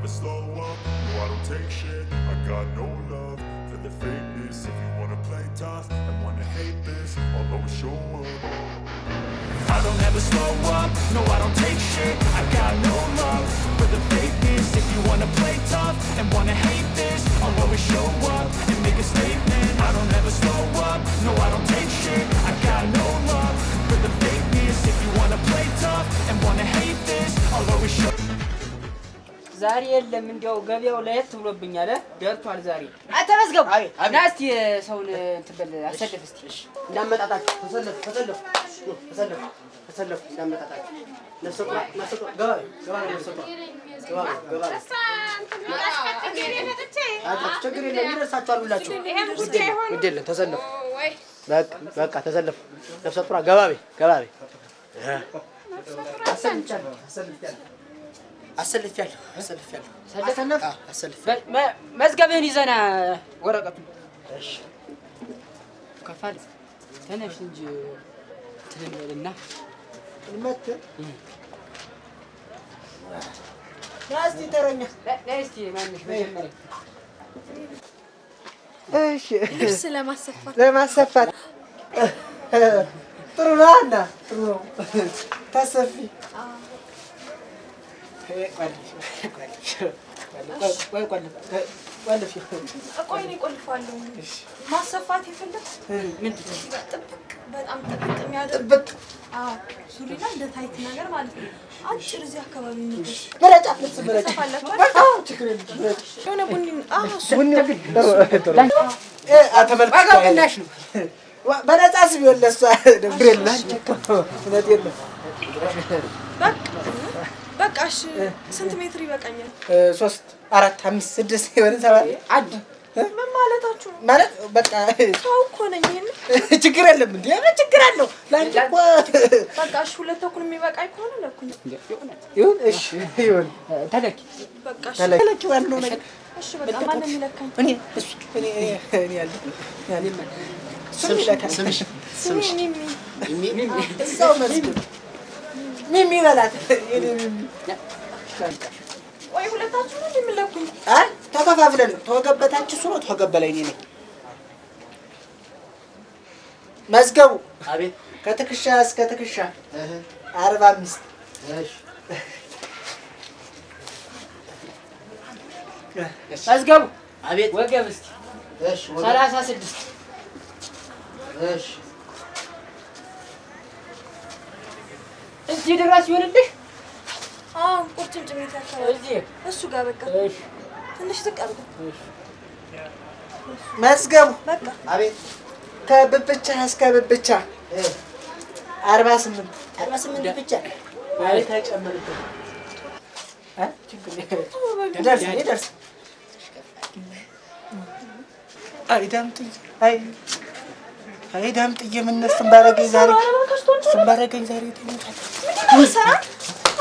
ever slow up, no, I don't take shit. I got no love for the fakeness. If you wanna play tough and wanna hate this, I'll always show up. I don't ever slow up, no, I don't take shit. I got no love for the fakeness. If you wanna play tough and wanna hate this, I'll always show up and make a statement. I don't ever slow up, no, I don't take shit. I got no love for the fakeness. If you wanna play tough and wanna hate this, I'll always show ዛሬ የለም፣ እንዲያው ገበያው ለየት ብሎብኛል። ደርቷል ዛሬ። ተመዝገቡ፣ ና እስኪ ሰውን እንትን በል፣ አሰልፍ እስኪ። እንዳመጣጣችሁ ተሰለፉ፣ ተሰለፉ፣ ተሰለፉ፣ ተሰለፉ። እንዳመጣጣችሁ ነፍሰ ጡር፣ ነፍሰ ጡር፣ ገባ በይ፣ ገባ በይ፣ ነፍሰ ጡር ገባ በይ፣ ገባ በይ። አይዟችሁ፣ ችግር የለም፣ ይደርሳችኋል ሁላችሁ። ግድ የለም፣ ግድ የለም፣ ተሰለፉ። በቃ በቃ ተሰለፉ። ነፍሰ ጡሯ ገባ በይ፣ ገባ በይ። አሰልፌያለሁ፣ አሰልፌያለሁ፣ አሰልፌያለሁ፣ አሰልፌያለሁ። ሰለፍ። አዎ፣ አሰልፌያለሁ። መዝገብህን ይዘና ወረቀቱን። እሺ። ከፋል፣ ተነሽ እንጂ እንትን እንበልና። መት ና እስኪ ተረኛ። ነይ እስኪ፣ ማነሽ መጀመሪያ? እሺ። ልብስ ለማሰፋት። ለማሰፋት ጥሩ ነው። እና ጥሩ ነው። ታሰፊ። ቆይ፣ እኔ ቆልፈዋለሁ። ማሰፋት የፈለኩት ምንድን ነው? ጥብቅ፣ በጣም ጥብቅ የሚያደርግ ጥብቅ። አዎ፣ ሱሪና እንደ tight ነገር ማለት ነው። አጭር እዚህ አካባቢ የሚደርስ። ምረጫ፣ ልብስ ምረጫ። ትሰፋላችሁ? በቃ ችግር የለም፣ ምረጫ። የሆነ ቡኒ፣ አዎ፣ እሱ። ቡኒ ጥሩ ጥሩ። ተመልክቼ ዋጋው ቅናሽ ነው። በነፃስ ቢሆን ለእሷ ችግር የለም። እውነቴን ነው። በቃ በቃ። እሺ፣ ስንት ሜትር ይበቃኛል? ሶስት፣ አራት፣ አምስት፣ ስድስት የሆነ ሰባት። አንድ። ምን ማለታችሁ ነው? ማለት በቃ። ሰው እኮ ነኝ። ይሄን ችግር የለም እንዴ፣ ምን ችግር አለው? ለአንቺ እኮ። በቃ እሺ፣ 2.5 የሚበቃኝ ከሆነ ለኩኝ። ይሁን፣ እሺ ይሁን። ተለኪ። በቃ እሺ። ተለኪ፣ ዋናው ነገር። እሺ በቃ፣ ማነው የሚለካኝ? እኔ፣ እሱ፣ እኔ እኔ ያለ እሱም ይለካል። ስሜ ሚሚ። እዛው መዝግብ፣ ሚሚ በላት፣ የኔ ሚሚ። ቆይ፣ ሁለታችሁ ነው እንደምለኩኝ? አይ፣ ተከፋፍለን ነው። ተወገብ በታች እሱ ነው፣ ተወገብ በላይ እኔ ነኝ። መዝገቡ። አቤት። ከትከሻ እስከ ትከሻ 45። እሺ። መዝገቡ። አቤት። ወገብ እስኪ። እሺ፣ ወገብ። 36። እሺ። እዚህ ድረስ ይሁንልሽ። አዎ፣ ቁርጭምጭሚት አካባቢ። እዚህ። እሱ ጋር በቃ። እሺ። ትንሽ ዝቅ አድርጎ። እሺ። መዝገቡ። በቃ። አቤት። ከብብቻ እስከ ብብቻ 48። 48 ብቻ? አይ፣ ተጨምርበት። አ ችግር ይደርስ ይደርስ። አይ ዳምጥዬ፣ አይ አይ ዳምጥዬ፣ ምን እሱን ባረገኝ ዛሬ፣ እሱን ባረገኝ ዛሬ ተኝቷል።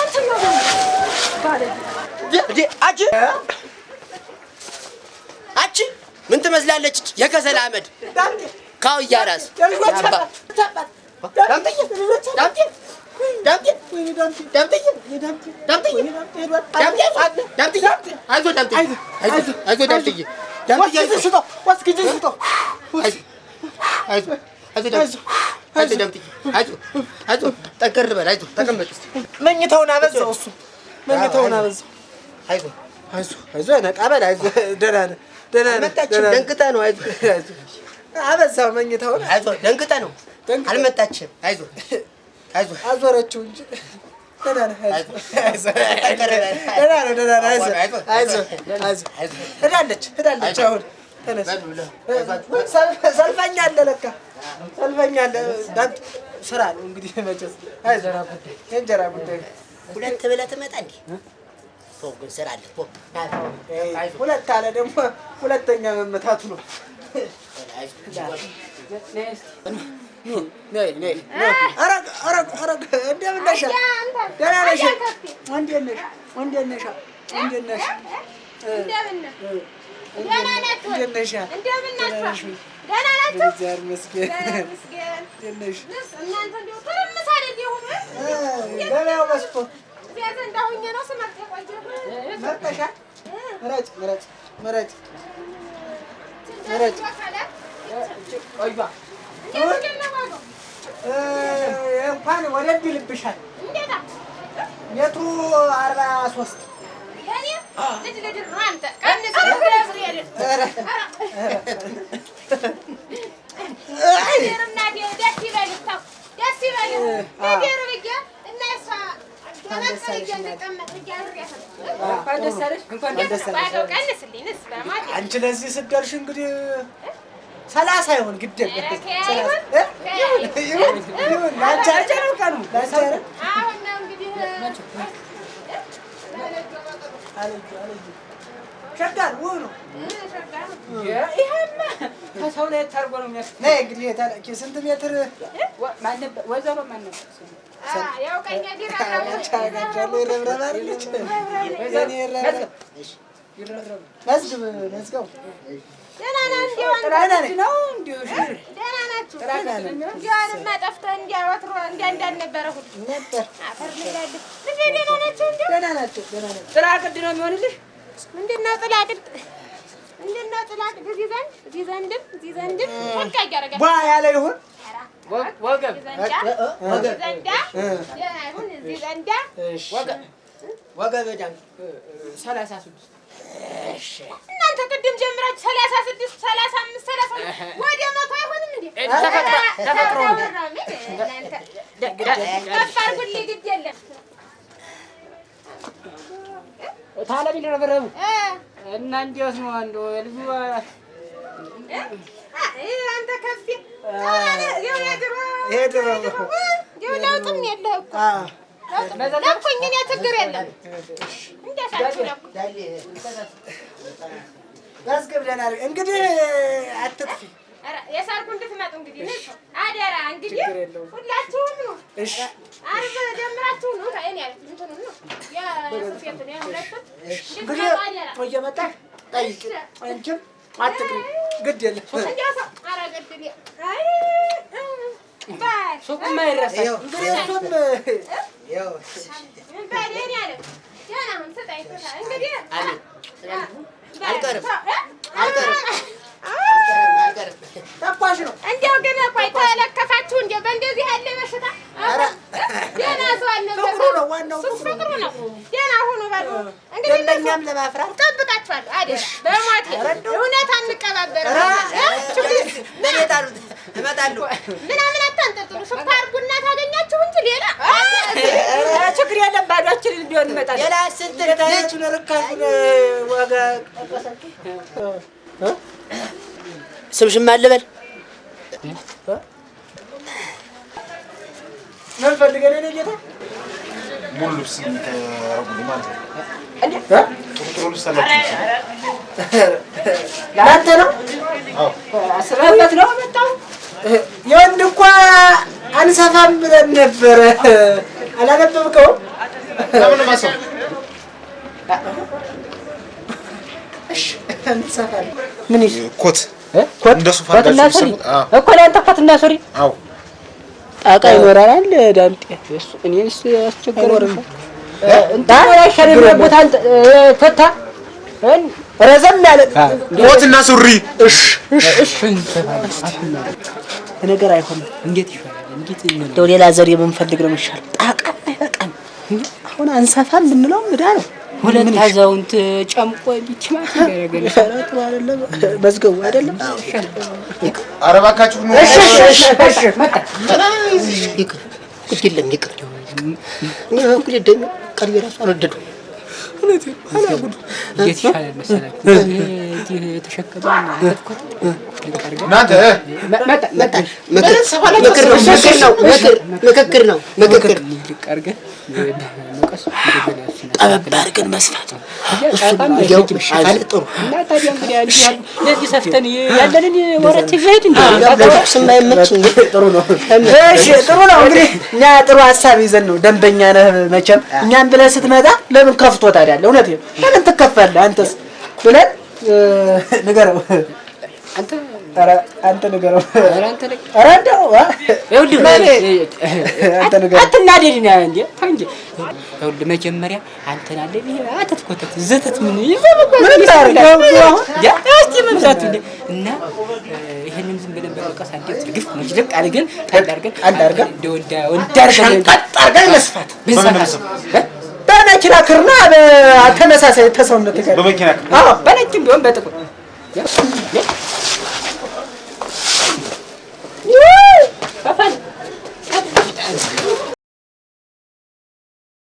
አንተ ነው ባለጌ። አቺ አቺ፣ ምን ትመስላለች? የከሰል አመድ ካውያ ራስ። ዳምጥዬ፣ ዳምጤ፣ ዳምጤ፣ ዳምጥዬ፣ ዳምጥዬ፣ ዳምጤ፣ ዳምጥዬ፣ አይዞህ ዳምጥዬ፣ አይዞህ፣ አይዞህ ዳምጥዬ፣ ዳምጥዬ፣ አይዞህ። ስጠው፣ ወስግጅ ስጠው። አይዞህ፣ አይዞህ፣ አይዞህ ዳምጥዬ፣ አይዞህ ዳምጥዬ፣ አይዞህ፣ አይዞህ፣ ጠንከር በል፣ አይዞህ፣ ተቀመጥ እስኪ። መኝታውን አበዛው፣ እሱ መኝታውን አበዛው። አይዞህ። አይዞህ፣ አይዞህ፣ ነቃ በል፣ አይዞህ፣ ደህና ነህ፣ ደህና ነህ። አልመጣችም። ደህና ነህ። ደንግጠህ ነው፣ አይዞህ። አይዞህ፣ አበዛው መኝታውን። አይዞህ፣ ደንግጠህ ነው። ደንግጠህ። አልመጣችም፣ አይዞህ፣ አይዞህ። አዞረችው እንጂ ደህና ነህ፣ አይዞህ፣ አይዞህ። ጠንከር በል። ደህና ነህ፣ ደህና ነህ፣ አይዞህ። አይዞህ። አይዞህ፣ አይዞህ። ሄዳለች፣ ሄዳለች። አሁን ተነስ። ሰልፈኛ አለ፣ ለካ ሰልፈኛ አለ። ዳምጥ ስራ ነው እንግዲህ መቼስ፣ አይዞህ፣ የእንጀራ ጉዳይ ነው። ሁለት ብለህ ትመጣ እንዴ? ተው ግን፣ ስራ አለ። ተው። ሁለት አለ ደግሞ፣ ሁለተኛ መመታቱ ነው። ነይ ነይ። ኧረ ኧረ ኧረ፣ እንደምን ነሽ? ደህና ነሽ? እንዴት ነሽ? እንዴት ነሽ? እንዴት ነሽ? እንዴት ነሽ? እንደምን ደህና ናችሁ? ነሽ ወይ? ደህና ናችሁ? እግዚአብሔር ይመስገን። ይመስገን። እንዴት ነሽ? እናንተ እንዲያው ትርምስ አይደል የሆነ? ገበያው በዝቶ። እዚያ ዘንድ ሁኜ ነው ስመርጥ የቆየሁት። መርጠሻል? ምረጭ ምረጭ ምረጭ ምረጭ። ቆዩዋ እንኳን ወደድ ይልብሻል። ሜትሩ 43። እንኳን ደስ አለሽ፣ እንኳን ደስ አንቺ ለዚህ ስትደርሽ እንግዲህ 30 ይሁን ግድ የለም። ይሁን ይሁን ለአንቺ አይደል ነው ቀኑ ለአንቺ አይደል? አለጁ አለጁ ሸጋ ነው፣ ውብ ነው። ይሄማ ከሰው ላይ ታርጎ ነው የሚያስ ነይ እንግዲህ ስንት ሜትር? ማን ነበር ወይዘሮ ማን ነበር? ይረብረብ አይደለች? የእኔ ይረብረብ። መዝግብ መዝገቡ ጥራት ነው እንዲሁ ነበር። ደህና ናቸው፣ ደህና ናቸው። ጥላ ቅድ ነው የሚሆንልሽ። ምንድነው ጥላ ቅድ? ምንድነው ጥላ ቅድ? እዚህ ዘንድ እዚህ ዘንድም እዚህ ዘንድም ፎቅ እያደረጋችሁ ቧ ያለ ይሁን። ወገብ እዚህ ዘንዳ ደህና ይሁን። እዚህ ዘንዳ ወገብ ዳምጤ 36። እናንተ ቅድም ጀምራችሁ 36፣ 35፣ 32 ወደ 100 አይሆንም እንዴ? ተፈጥሮ ነው። እናንተ ከፍ አድርጉልኝ፣ ግድ የለም። ታለም ይረበረቡ እና እንዴት ነው እንደው ልጁ? አንተ ከፍ ይሄ ድሮ ለውጥም የለህ እኮ ለኩኝ። እኔ ችግር የለም እንደሳችሁ ለኩ። መዝግብ ደህና አድርገህ እንግዲህ አትጥፊ። የሰርጉ እንድትመጡ እንግዲህ አደራ። እንግዲህ ችግር የለውም። ሁላችሁም ነው። እሺ ዓርብ ጀምራችሁ ነው ከእኔ ያሉት እንትኑን ነው የሱፌቱን የሁለቱን እንግዲህ እንድትመጡ አደራ። እየመጣሽ ጠይቂ። አንቺም አትቅሪ፣ ግድ የለም። እንዲያው ሰው ኧረ ግድ አይ በል ሱቁማ ይረሳል። እንግዲህ እሱም በል የእኔ አለ ደህና ሁን። ስጠኝ ስጠኝ እንግዲህ አልቀርም አልቀርም አልቀርም። ተኳሽ ነው። እንዲያው ግን ቆይ ተለከፋችሁ እንዲያው በእንደዚህ ያለ በሽታ ደህና ሰው አልነበረም። ፍቅሩ ነው ዋናው፣ እሱ ፍቅሩ ነው። ደህና ሁኑ በሉ እንግዲህ። ደንበኛም ለማፍራት እጠብቃችኋለሁ። አደራ በሞቴ እውነት አንቀባበርም። ለእኔ ጣሉት፣ እመጣለሁ። ምናምን አታንጠልጥሉ። ስኳር ቡና ታገኛችሁ እንጂ ሌላ ችግር የለም። ባዷችንን ቢሆን እንመጣለን። ሌላ ስንት ልጅ የታየችውን ርካሹን ዋጋ ጠቀሳችሁ። ስምሽን ማን ልበል? ምን ፈልገህ ነው የእኔ ጌታ? ሙሉ ልብስ የምታረጉልኝ ማለት ነው። ጥሩ ጥሩ ልብስ አላችሁ? ለአንተ ነው። አዎ። አስበህበት ነው መጣው። የወንድ እንኳ አንሰፋም ብለን ነበረ። አላነበብከውም? ለምን ማሰብ እሺ እንሰፋለን። ምን ይሽ ኮት እንደ ሱፍ ኮትና አድርጋችሁ ሱሪ የምትሰፉት? አዎ። እኮ ለአንተ ኮትና ሱሪ አዎ። ጣቃ ይኖራል ዳምጤ። እሱ እኔንስ አስቸገረኝ። እንትን አይሻልም ቦታ ተታ ረዘም ያለ ኮትና ሱሪ። እሺ እሺ ነገር አይሆንም። እንዴት ይሻላል? እንዴት እንደው ሌላ ዘር የምንፈልግ ነው የሚሻለው። ጣቃም አይበቃም። አሁን አንሰፋም ብንለውም ዕዳ ነው። ሁለት አዛውንት ጨምቆ ቲማቲም ያደረገን። ኧረ ጥሩ አይደለም። መዝገቡ አይደለም። ኧረ እባካችሁ ኑ። እሺ እሺ እሺ መጣ። ይቅር፣ ግድ የለም ይቅር። እኔ በበኩሌ ደሜ ቀልቤ እራሱ አልወደደውም። እንዴት ይሻላል መሰላችሁ? ይሄ የተሸከመውን ኮት እናንተ መጣ መጣ ምክር ነው ምክር ነው ምክር ምክክር ነው ምክክር። ልቅ አድርገን መቀስ እንደገና እሱን ጠበብ አድርገን መስፋት እንዲያው አለ ጥሩ። እና ታዲያ እንግዲህ እንዲህ ያሉ ለዚህ ሰፍተን ያለንን ወረት ይዘህ እንዴ ለተኩስ የማይመች ጥሩ ነው። እሺ ጥሩ ነው። እንግዲህ እኛ ጥሩ ሀሳብ ይዘን ነው። ደንበኛ ነህ መቼም። እኛም ብለህ ስትመጣ ለምን ከፍቶ ታዲያ? እውነቴን ነው። ለምን ትከፋለህ አንተስ ብለን ንገረው። አንተ ኧረ አንተ ንገረው። ኧረ አንተ ንገረው። ኧረ እንደው ይኸውልህ አንተ ንገረው። አትናደድ ነው እንዴ? ተው እንጂ። ይኸውልህ መጀመሪያ አንተን አለ ይሄ አተት ኮተት ዘተት ምን ይዞ መጓዝ ምንም ታደርግ አሁን እስቲ መብዛቱ እንዴ እና ይሄንን ዝም ብለን በመቀስ አንዴ ትርግፍ መጅልቅ አድርገን ጣል አድርገን ጣል አድርገን እንደ ወንዳ ወንዳ አድርገን ሸንቀጥ አድርገን መስፋት ብንሰፋ በመኪና ክርና በተመሳሳይ ተሰውነት ጋር በመኪና ክር አዎ በነጭም ቢሆን በጥቁር